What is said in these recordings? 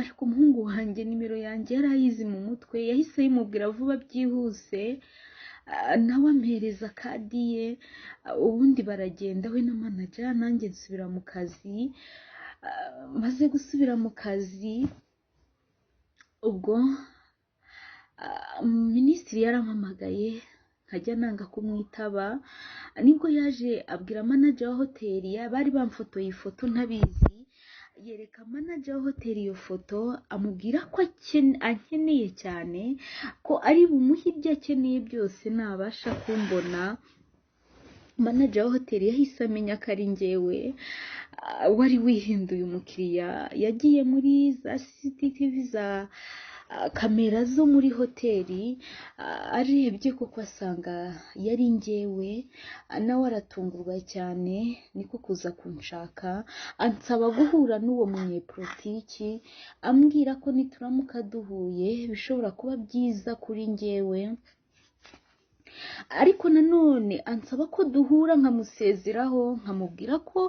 Ariko umuhungu wanjye nimero yanjye yari ayizi mu mutwe, yahise ayimubwira vuba byihuse, nawe ampereza card ye, ubundi baragenda we na manager, nanjye nsubira mu kazi. Maze gusubira mu kazi, ubwo minisitiri yarampamagaye nkajya nanga kumwitaba. Nibwo yaje abwira manager wa hoteli, bari bamfotoye ifoto ntabizi, yereka manager wa hoteli iyo foto, amubwira ko ankeneye cyane, ko ari bumuhe ibyo akeneye byose nabasha kumbona. Manager wa hoteli yahise amenya ko ari njyewe wari wihinduye umukiriya. Yagiye muri za CCTV, za kamera zo muri hoteli, arebye koko asanga yari njyewe, nawe aratungurwa cyane, niko kuza kunshaka ansaba guhura n'uwo munyepolitiki, ambwira ko nituramuka duhuye bishobora kuba byiza kuri njyewe. Ariko nanone ansaba ko duhura nkamusezeraho, nkamubwira ko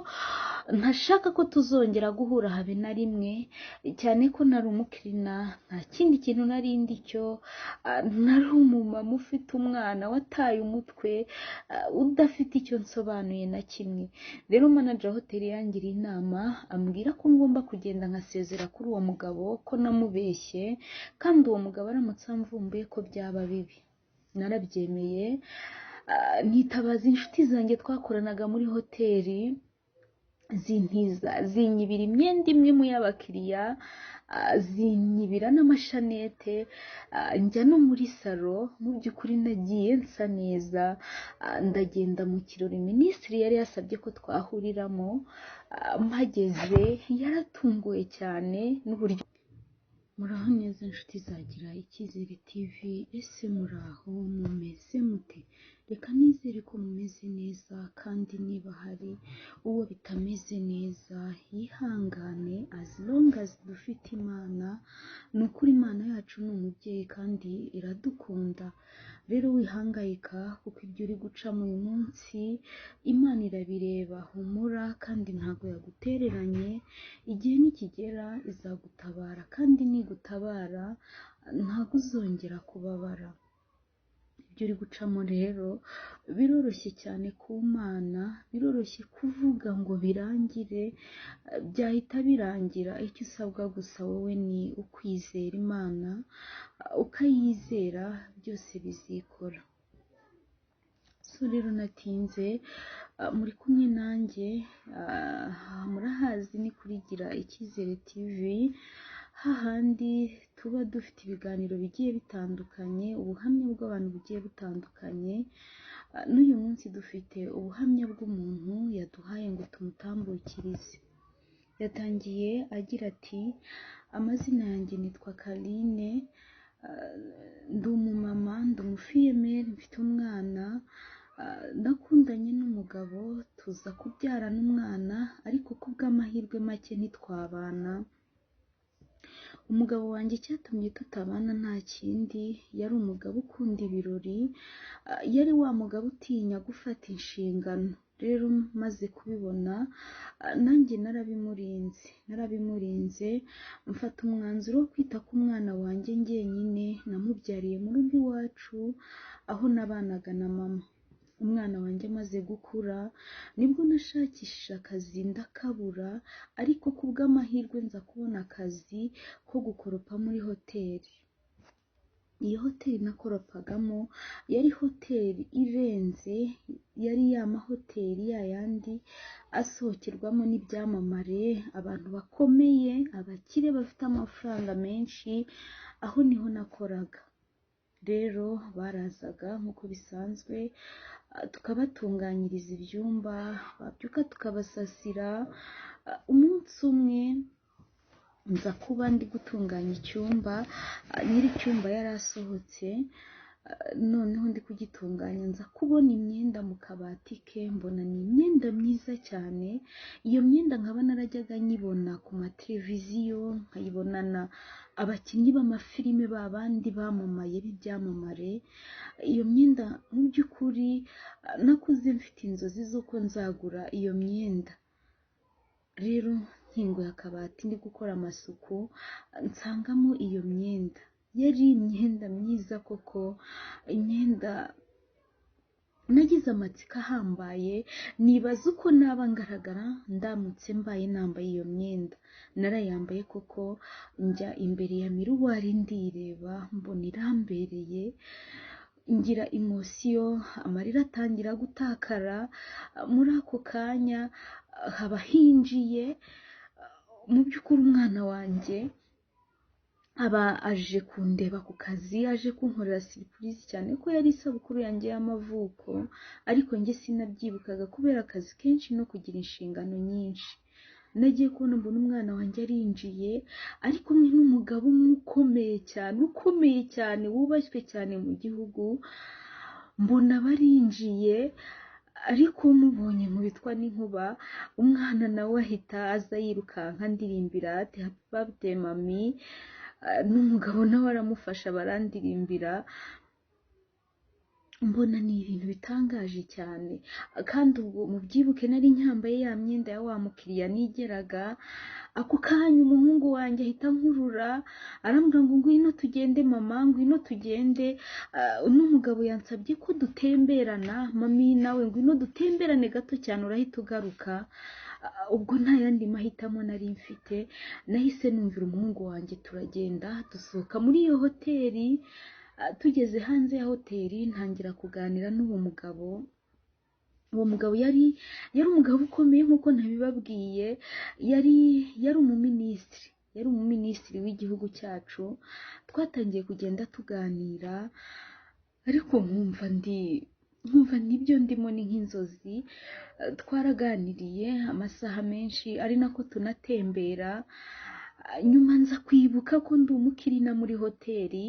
ntashaka ko tuzongera guhura habe na rimwe, cyane ko nari umucleaner, nta kindi kintu nari ndi cyo, nari umumama ufite umwana wataye umutwe, udafite icyo nsobanuye na kimwe. Rero manager wa hoteli yangiriye inama, ambwira ko ngomba kugenda nkasezera kuri uwo mugabo, ko namubeshye, kandi uwo mugabo aramutse amvumbuye ko byaba bibi. Narabyemeye, nitabaza inshuti zanjye twakoranaga muri hoteli, zintiza zinyibira imyenda imwe mu y'abakiriya, zinyibira n'amashanete, njya no muri salon. Mu by'ukuri nagiye nsa neza, ndagenda mu kirori minisitiri yari yasabye ko twahuriramo. Mpageze yaratunguwe cyane n'uburyo. Muraho neza inshuti zagira Icyizere TV, ese muraho, mumeze mute? Reka nizere ko mumeze neza, kandi niba hari uwo bitameze neza yihangane, as long as dufite Imana. Ni ukuri Imana yacu ni umubyeyi kandi iradukunda. Rero wihangayika, kuko ibyo uri gucamo uyu munsi Imana irabireba. Humura, kandi ntabwo yagutereranye. Igihe nikigera izagutabara, kandi nigutabara ntabwo uzongera kubabara. Ibyo uri gucamo rero biroroshye cyane ku Mana, biroroshye kuvuga ngo birangire, byahita birangira. Icyo usabwa gusa wowe ni ukwizera Imana, ukayizera byose bizikora. So rero natinze, muri kumwe nanjye, murahazi ni kuri Gira Icyizere TV, hahandi tuba dufite ibiganiro bigiye bitandukanye, ubuhamya bw'abantu bugiye butandukanye. N'uyu munsi dufite ubuhamya bw'umuntu yaduhaye ngo tumutambukirize. Yatangiye agira ati: "Amazina yanjye nitwa Karine, ndi umumama, ndi umufille-mère, mfite umwana. Nakundanye n'umugabo tuza kubyarana umwana, ariko ku bw'amahirwe make ntitwabana. Umugabo wanjye icyatumye tutabana nta kindi, yari umugabo ukunda ibirori, yari wa mugabo utinya gufata inshingano. Rero maze kubibona, nanjye narabimurinze, mfata umwanzuro wo kwita ku mwana wanjye njyenyine. Namubyariye mu rugo iwacu aho nabanaga na mama. Umwana wanjye amaze gukura nibwo nashakishije akazi ndakabura, ariko ku bw'amahirwe nza kubona akazi ko gukoropa muri hoteli. Iyo hoteli nakoropagamo yari hoteli irenze, yari ya mahoteli ya yandi asohokerwamo n'ibyamamare, abantu bakomeye, abakire bafite amafaranga menshi. Aho niho nakoraga. Rero barazaga nk'uko bisanzwe, tukabatunganyiriza ibyumba, babyuka tukabasasira. Umunsi umwe nza kuba ndi gutunganya icyumba, nyiri icyumba yari asohotse, noneho ndi kugitunganya nza kubona imyenda mu kabati ke, mbona ni imyenda myiza cyane. Iyo myenda nkaba narajyaga nyibona ku mateleviziyo, nkayibonana abakinnyi b'amafilime ba bandi bamamaye b'ibyamamare. Iyo myenda mu by'ukuri nakuze mfite inzozi z'uko nzagura iyo myenda. Rero Nkinguye akabati ndi gukora amasuku, nsangamo iyo myenda. Yari imyenda myiza koko, imyenda nagize amatsiko ahambaye, nibaza uko naba ngaragara ndamutse mbaye nambaye iyo myenda. Narayambaye koko, njya imbere ya miruwari ndireba, mbona irambereye, ngira emotion, amarira atangira gutakara. Muri ako kanya haba hinjiye mu by'ukuri umwana wanjye, aba aje kundeba ku kazi, aje kunkorera surprise, cyane ko yari isabukuru yanjye y'amavuko, ariko njye sinabyibukaga kubera akazi kenshi no kugira inshingano nyinshi. Nagiye kubona mbona umwana wanjye arinjiye ari kumwe n'umugabo umwe ukomeye cyane, ukomeye cyane, wubashywe cyane mu gihugu. Mbona barinjiye, ariko mubonye nkubitwa n'inkuba. Umwana nawe ahita aza yirukanka ndirimbira ati: "Happy birthday, mummy." N'umugabo nawe aramufasha barandirimbira. Mbona ni ibintu bitangaje cyane. Kandi ubwo mubyibuke, nari nyambaye ya myenda ya wa mukiriya nigeraga. Ako kanya umuhungu wanjye ahita ankurura, arambwira ngo: "Ngwino tugende mama, ngwino tugende. N'umugabo yansabye ko dutemberana. Mummy, nawe ngwino dutemberane gato cyane, urahita ugaruka." Ubwo nta yandi mahitamo nari mfite, nahise numvira umuhungu wanjye, turagenda, dusohoka muri iyo hoteli. Tugeze hanze ya hoteli, ntangira kuganira n'uwo mugabo. Uwo mugabo yari umugabo ukomeye nk'uko nabibabwiye, yari umuminisitiri, yari umuminisitiri w'igihugu cyacu. Twatangiye kugenda tuganira, ariko nkumva nibyo ndimo ni nk'inzozi. Twaraganiriye amasaha menshi, ari nako tunatembera. Nyuma nza kwibuka ko ndi umukiriya muri hoteli,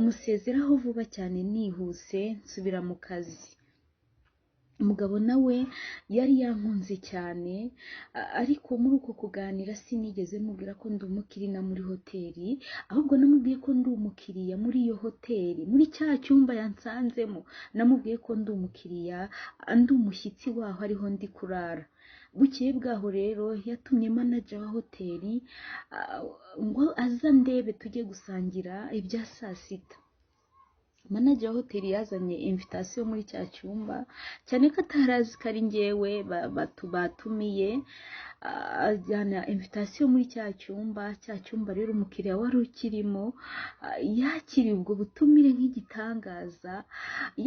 musezeraho vuba cyane nihuse, nsubira mu kazi. Umugabo nawe yari yankunze cyane, ariko muri uko kuganira sinigeze mubwira ko ndi umukiriya muri hoteli, ahubwo namubwiye ko ndi umukiriya muri iyo hoteli, muri cya cyumba yansanzemo. Namubwiye ko ndi umukiriya, ndi umushyitsi waho, ariho ndi kurara. Bukeye bwaho rero yatumye manager wa hoteli ngo aze ndebe, tujye gusangira ibya saa sita. Manager wa hoteli yazanye invitation muri cya cyumba, cyane ko atari azi ko ari njyewe batumiye, ajyana invitation muri cya cyumba. Cya cyumba rero, umukiriya wari ukirimo yakiriye ubwo butumire nk'igitangaza.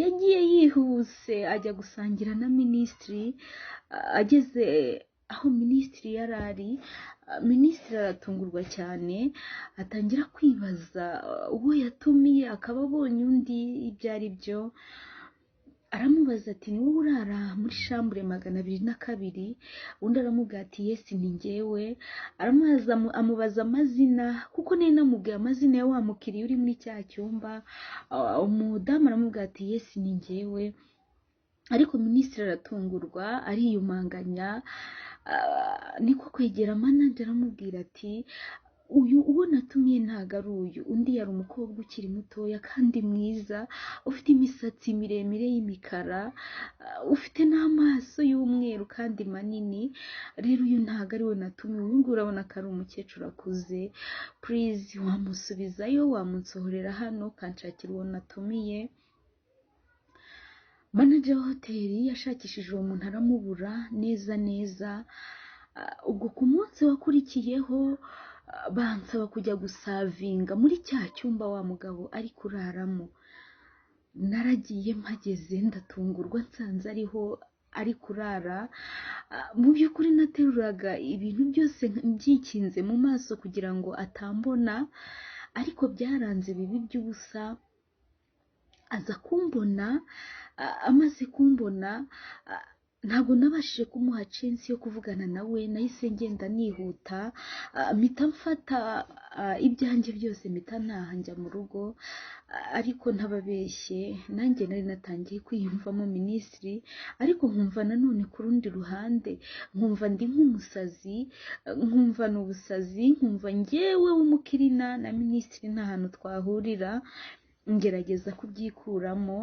Yagiye yihuse ajya gusangira na minisitiri. Ageze aho minisitiri yari ari, minisitiri aratungurwa cyane, atangira kwibaza uwo yatumiye akaba abonye undi ibyo ari byo. Aramubaza ati: "Ni wowe urara muri chambre 202?" Undi aramubwira ati: "Yes, ni njyewe." Aramubaza, amubaza amazina, kuko nari namubwiye amazina ya wa mukiriya uri muri cya cyumba. Umudamu aramubwira ati: "Yes, ni njyewe." Ariko minisitiri aratungurwa, ariyumanganya, niko kwegera manager aramubwira ati: "Uyu uwo natumiye ntabwo ari uyu." Undi yari umukobwa ukiri mutoya kandi mwiza, ufite imisatsi miremire y'imikara, ufite n'amaso y'umweru kandi manini. "Rero uyu ntabwo ari we natumiye, uyu nguyu urabona ko ari umukecuru akuze. Please, wamusubizayo, wamunsohorera hano ukanshakira uwo natumiye." Manager wa hoteli yashakishije uwo muntu aramubura neza neza. Ubwo ku munsi wakurikiyeho bansaba kujya gusavinga muri cya cyumba wa mugabo ari kuraramo. Naragiye, mpageze ndatungurwa, nsanze ariho ari kurara. Mu by'ukuri nateruraga ibintu byose mbyikinze mu maso kugira ngo atambona, ariko byaranze bibi by'ubusa. Aza kumbona. Amaze kumbona, ntabwo nabashije kumuha chance yo kuvugana nawe. Nahise ngenda nihuta, mpita mfata ibyanjye byose, mpita ntaha njya mu rugo. Ariko ntababeshye, nanjye nari natangiye kwiyumvamo minisitiri, ariko nkumva nanone ku rundi ruhande nkumva ndi nk'umusazi, nkumva ni ubusazi, nkumva njyewe w'umukirina na minisitiri nta hantu twahurira. Ngerageza kubyikuramo.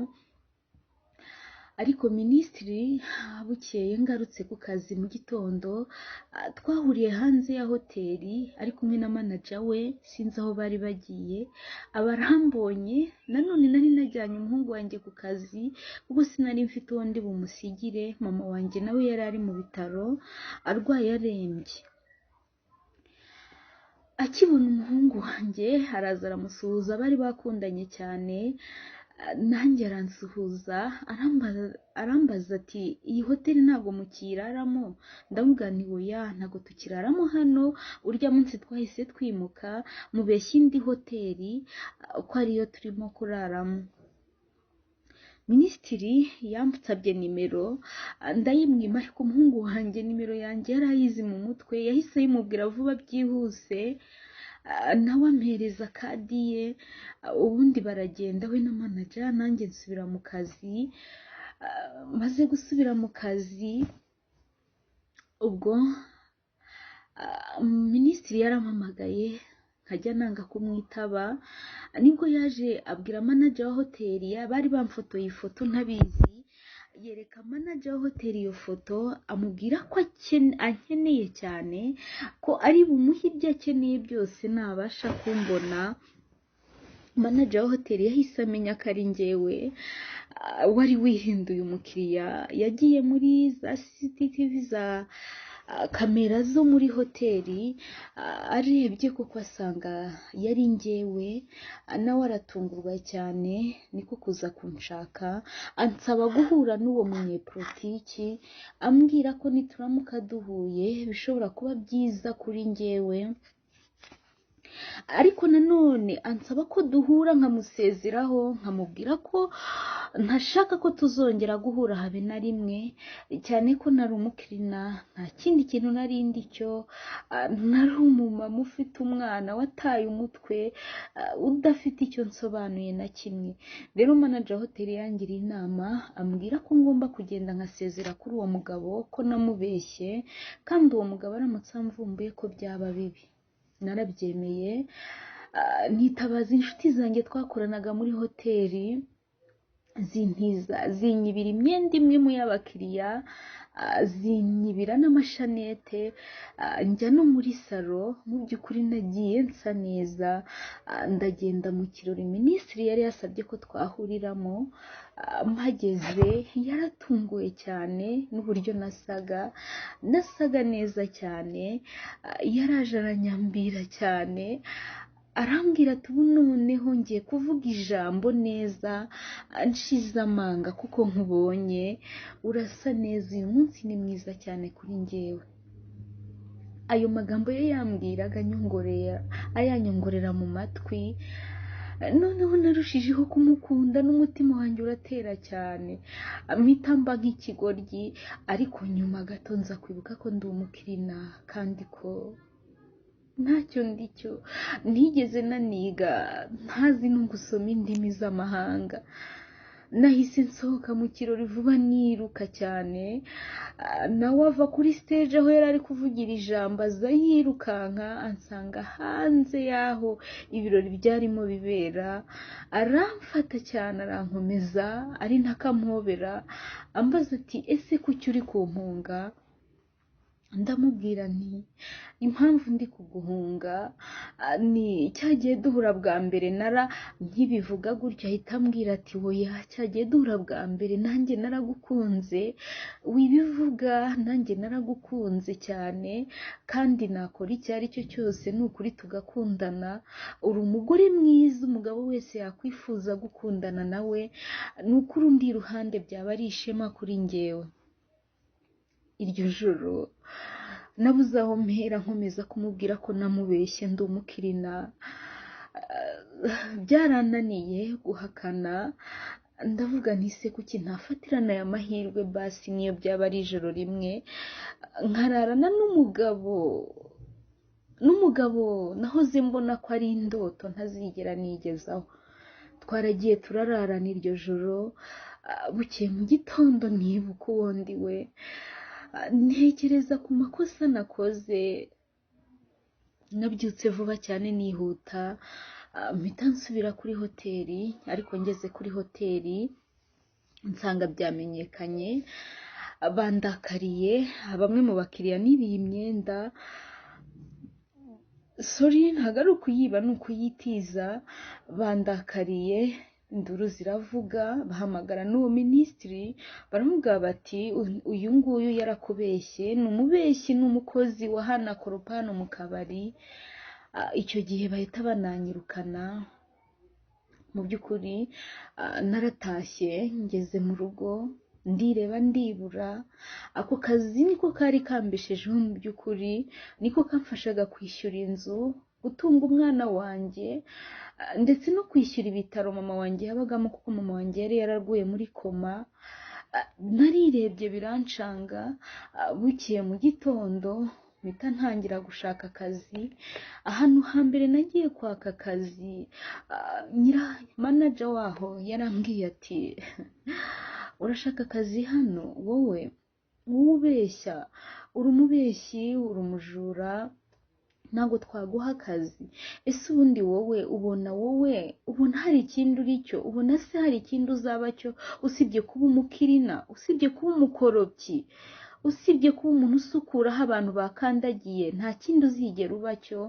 Ariko minisitiri bukeye ngarutse ku kazi mu gitondo, twahuriye hanze ya hoteli ari kumwe na manager we, sinzi aho bari bagiye, aba arambonye. Nanone nari najyanye umuhungu wanjye ku kazi kuko sinari mfite uwo ndi bumusigire, mama wanjye nawe yari ari mu bitaro arwaye arembye. Akibona umuhungu wanjye araza aramusuhuza, bari bakundanye cyane, nanjye aransuhuza, arambaza ati iyi hoteli ntabwo mukiraramo? Ndamubwira nti oya ntabwo tukiraramo hano, urya munsi twahise twimuka, mubeshya indi hoteli ko ariyo turimo kuraramo. Minisitiri yansabye nimero ndayimwima, ariko umuhungu wanjye nimero yanjye yari ayizi mu mutwe, yahise ayimubwira vuba byihuse, nawe ampereza kadi ye, ubundi baragenda we na manager, nanjye nsubira mu kazi. Maze gusubira mu kazi ubwo minisitiri yarampamagaye nkajya nanga kumwitaba, nibwo yaje abwira manager wa hoteli, bari bamfotoye ifoto ntabizi, yereka manager wa hoteli iyo foto, amubwira ko ankeneye cyane, ko ari bumuhe ibyo akeneye byose nabasha kumbona. Manager wa hoteli yahise amenya ko ari njyewe wari wihinduye umukiriya, yagiye muri za CCTV za kamera zo muri hoteli, arebye koko asanga yari njyewe, nawe aratungurwa cyane, niko kuza kunshaka ansaba guhura n'uwo munyepolitiki, ambwira ko nituramuka duhuye bishobora kuba byiza kuri njyewe, ariko nanone ansaba ko duhura nkamusezeraho, nkamubwira ko ntashaka ko tuzongera guhura habe na rimwe, cyane ko nari umukirina, nta kindi kintu nari ndi cyo, nari umumama ufite umwana wataye umutwe, udafite icyo nsobanuye na kimwe. Rero manager wa hoteli yangiriye inama, ambwira ko ngomba kugenda nkasezera kuri uwo mugabo, ko namubeshye, kandi uwo mugabo aramutse amvumbuye ko byaba bibi. Narabyemeye, nitabaza inshuti zanjye twakoranaga muri hoteli, zintiza zinyibira imyenda imwe mu y'abakiriya, zinyibira n'amashanete, njya no muri salo, mu by'ukuri nagiye nsa neza, ndagenda mu kirori minisitiri yari yasabye ko twahuriramo, mpageze yaratunguwe cyane n'uburyo nasaga, nasaga neza cyane, yaraje aranyambira cyane, arambwira ati ubu noneho ngiye kuvuga ijambo neza nshize amanga kuko nkubonye, urasa neza, uyu munsi ni mwiza cyane kuri njyewe. Ayo magambo ye yambwiraga ayanyongorera mu matwi, noneho narushijeho kumukunda n'umutima wanjye uratera cyane, mpita mba nk'ikigoryi, ariko nyuma gato nza kwibuka ko ndi umukirina kandi ko ntacyo ndicyo, ntigeze naniga, ntazi no gusoma indimi z'amahanga. Nahise nsohoka mu kirori vuba niruka cyane, nawe ava kuri stage aho yari ari kuvugira ijambo aza yirukanka ansanga hanze y'aho ibirori byarimo bibera, aramfata cyane arankomeza, ari nakampobera, ambaza ati ese kuki uri kumpunga? Ndamubwira nti impamvu ndi kuguhunga ni cyagiye duhura bwa mbere, nara nkibivuga gutyo ahita ambwira ati oya, cyagiye duhura bwa mbere nanjye naragukunze, wibivuga nanjye naragukunze cyane, kandi nakora icyo ari cyo cyose ni ukuri tugakundana, uri umugore mwiza umugabo wese yakwifuza gukundana nawe, ni ukuri undi iruhande byaba ari ishema kuri njyewe. Iryo joro nabuze aho mpera nkomeza kumubwira ko namubeshye ndi umukirina, byarananiye guhakana, ndavuga nti se kuki ntafatirana aya mahirwe basi niyo byaba ari ijoro rimwe nkararana n'umugabo nahoze mbona ko ari indoto ntazigera nigezaho. Twaragiye turararana iryo joro, bukeye mu gitondo nibuka uwo ndi we, ntekereza ku makosa nakoze, nabyutse vuba cyane nihuta, mpita nsubira kuri hoteli, ariko ngeze kuri hoteli Nsanga byamenyekanye, bandakariye bamwe mu bakiriya nibiye imyenda. Sorry, ntabwo ari ukuyiba, ni ukuyitiza. Bandakariye, induru ziravuga, bahamagara n'uwo minisitiri, baramubwira bati uyu nguyu yarakubeshye, ni umubeshyi, ni umukozi wa hano akoropa hano mu kabari. Icyo gihe bahita bananyirukana. Mu by'ukuri naratashye, ngeze mu rugo ndireba ndibura. Ako kazi niko kari kambeshejeho, mu by'ukuri niko kamfashaga kwishyura inzu, gutunga umwana wanjye, ndetse no kwishyura ibitaro mama wanjye yabagamo, kuko mama wanjye yari yaraguye muri koma. Narirebye birancanga. Bukeye mu gitondo mpita ntangira gushaka akazi. Ahantu hambere nagiye kwaka akazi, nyira manager waho yarambwiye ati urashaka akazi hano? Wowe ubeshya, uri umubeshyi, uri umujura, ntabwo twaguha akazi. Ese ubundi wowe ubona, wowe ubona hari ikindi uri cyo? Ubona se hari ikindi uzaba cyo usibye kuba umukirina, usibye kuba umukoropyi, usibye kuba umuntu usukura aho abantu bakandagiye? Nta kindi uzigera uba cyo.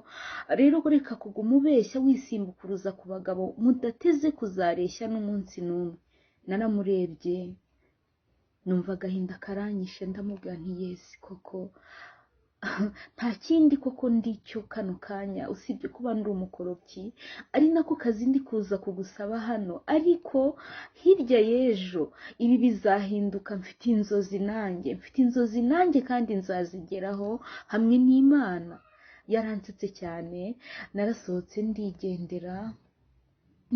Rero reka kuguma ubeshya wisimbukuruza ku bagabo mudateze kuzareshya n'umunsi n'umwe. Naramurebye numva agahinda karanyishe, ndamubwira nti yes, koko nta kindi koko ndicyo kano kanya usibye kuba ndi umukoropyi, ari nako kazi ndi kuza kugusaba hano. Ariko hirya y'ejo ibi bizahinduka, mfite inzozi nanjye, mfite inzozi nanjye kandi nzazigeraho hamwe n'Imana. Yaransetse cyane, narasohotse ndigendera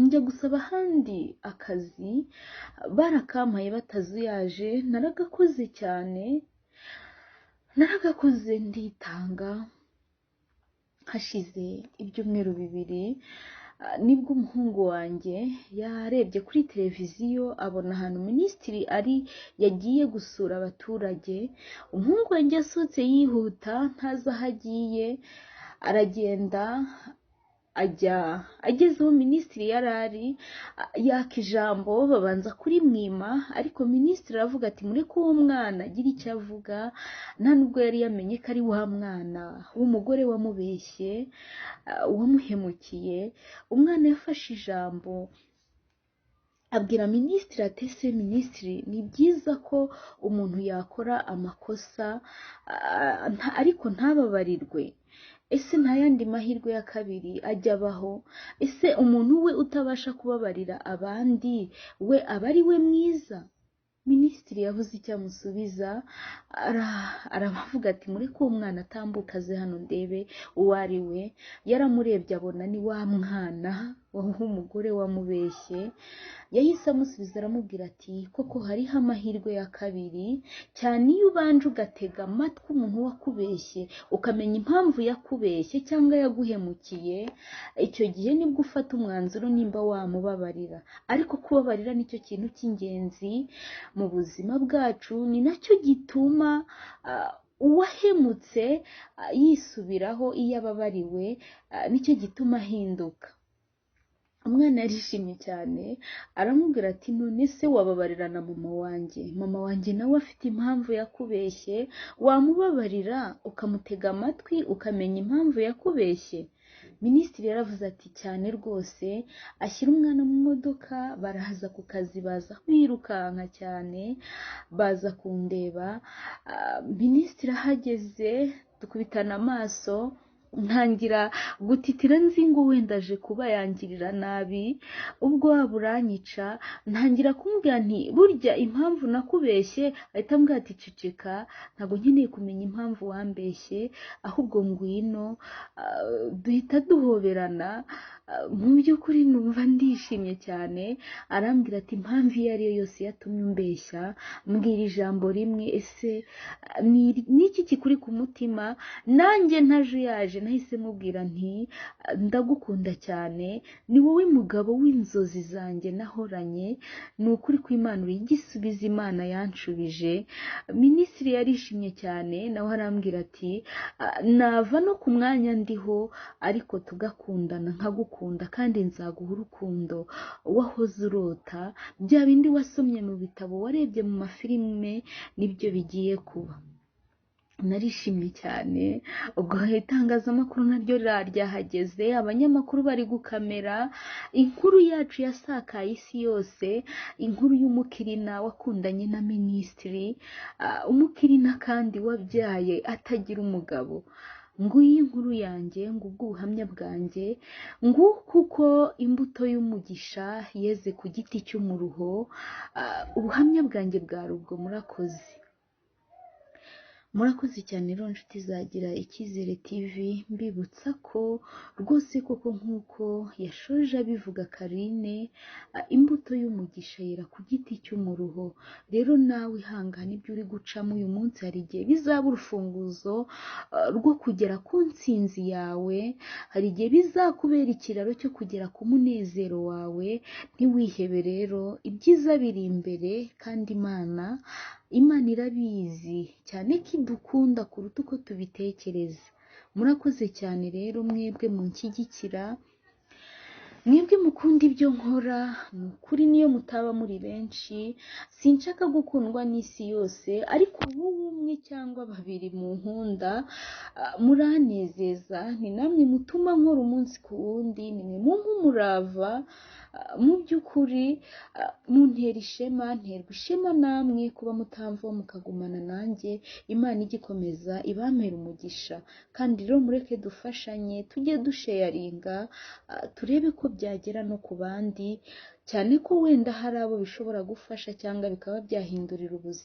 njya gusaba ahandi akazi, barakampaye batazuyaje, naragakoze cyane, naragakoze nditanga. Hashize ibyumweru 2 nibwo umuhungu wanjye yarebye kuri televiziyo abona ahantu minisitiri ari yagiye gusura abaturage. Umuhungu wanjye yasohotse yihuta ntazi aho agiye, aragenda ajya ageze aho minisitiri yari ari, yaka ijambo, babanza kurimwima, ariko minisitiri aravuga ati mureke uwo mwana agira icyo avuga. Nta nubwo yari yamenye ko ari wa mwana w'umugore wamubeshye, wamuhemukiye. Umwana yafashe ijambo abwira minisitiri ati ese minisitiri, ni byiza ko umuntu yakora amakosa ariko ntababarirwe? Ese nta yandi mahirwe ya kabiri ajya abaho? Ese umuntu we utabasha kubabarira abandi we aba ari we mwiza? Minisitiri yabuze icyo amusubiza, arabavuga ati mureke uwo mwana atambuka aze hano ndebe uwo ari we. Yaramurebye abona ni wa mwana w'umugore wamubeshye. Yahise amusubiza aramubwira ati koko hariho amahirwe ya kabiri, cyane iyo ubanje ugatega amatwi umuntu wakubeshye, ukamenya impamvu yakubeshye cyangwa yaguhemukiye, icyo gihe nibwo ufata umwanzuro nimba wamubabarira. Ariko kubabarira nicyo kintu cy'ingenzi mu buzima bwacu, ni nacyo gituma uwahemutse yisubiraho iyo ababariwe, nicyo gituma ahinduka. Umwana yarishimye cyane aramubwira ati none se wababarira na mama wanjye? Mama wanjye nawe afite impamvu yakubeshye, wamubabarira ukamutega amatwi ukamenya impamvu yakubeshye? Minisitiri yaravuze ati cyane rwose. Ashyira umwana mu modoka, baraza ku kazi, baza birukanka cyane, baza kundeba. Minisitiri ahageze dukubitana amaso, ntangira gutitira nzi ngo wenda aje kuba yangirira nabi, ubwo waba uranyica. Ntangira kumubwira nti burya impamvu nakubeshye, ahita ambwira ati ceceka, ntabwo nkeneye kumenya impamvu wambeshye, ahubwo ngwino. Duhita duhoberana. Mu by'ukuri numva ndishimye cyane. Arambwira ati impamvu iyo ari yo yose yatumye umbeshya, mbwira ijambo rimwe, ese niki kikuri ku mutima? Nanjye ntajuyaje nahise mubwira nti ndagukunda cyane, ni wowe mugabo w'inzozi zanjye nahoranye, ni ukuri kw'Imana uri igisubizo Imana yanshubije. Minisitiri yarishimye cyane, nawe arambwira ati nava no ku mwanya ndiho ariko tugakundana nkagukunda. Nzagukunda kandi nzaguha urukundo wahoze urota, bya bindi wasomye mu bitabo, warebye mu mafilime, nibyo bigiye kuba. Narishimye cyane, ubwo itangazamakuru naryo ryahageze, abanyamakuru bari gukamera, inkuru yacu yasakaye isi yose, inkuru y'umukirina wakundanye na minisitiri, umukirina kandi wabyaye atagira umugabo. Nguyi inkuru yanjye, ngubwo ubuhamya bwanjye, nguko uko imbuto y'umugisha yeze ku giti cy'umuruho, ubuhamya bwanjye bwari ubwo. Murakoze. Murakoze cyane rero nshuti zagira Icyizere TV, mbibutsa ko rwose koko nk'uko yashoje abivuga Karine, imbuto y'umugisha yera ku giti cy'umuruho. Rero nawe ihangane, ibyo uri gucamo uyu munsi hari igihe bizaba urufunguzo rwo kugera ku ntsinzi yawe, hari igihe bizakubera ikiraro cyo kugera ku munezero wawe. Ntiwihebe rero, ibyiza biri imbere, kandi Imana irabizi cyane ko idukunda kuruta uko tubitekereza. Murakoze cyane rero mwebwe munshyigikira, mwebwe mukunda ibyo nkora, ni ukuri niyo mutaba muri benshi, sinshaka gukundwa n'isi yose, ariko wowe umwe cyangwa babiri munkunda, muranezeza, ni namwe mutuma nkora umunsi ku wundi, ni mwe mumpa umurava, mu by'ukuri muntera ishema, nterwa ishema namwe kuba mutamvaho mukagumana nanjye. Imana igikomeza ibampera umugisha, kandi rero mureke dufashanye, tujye dusheyaringa, turebe ko byagera no ku bandi, cyane ko wenda hari abo bishobora gufasha cyangwa bikaba byahindurira ubuzima.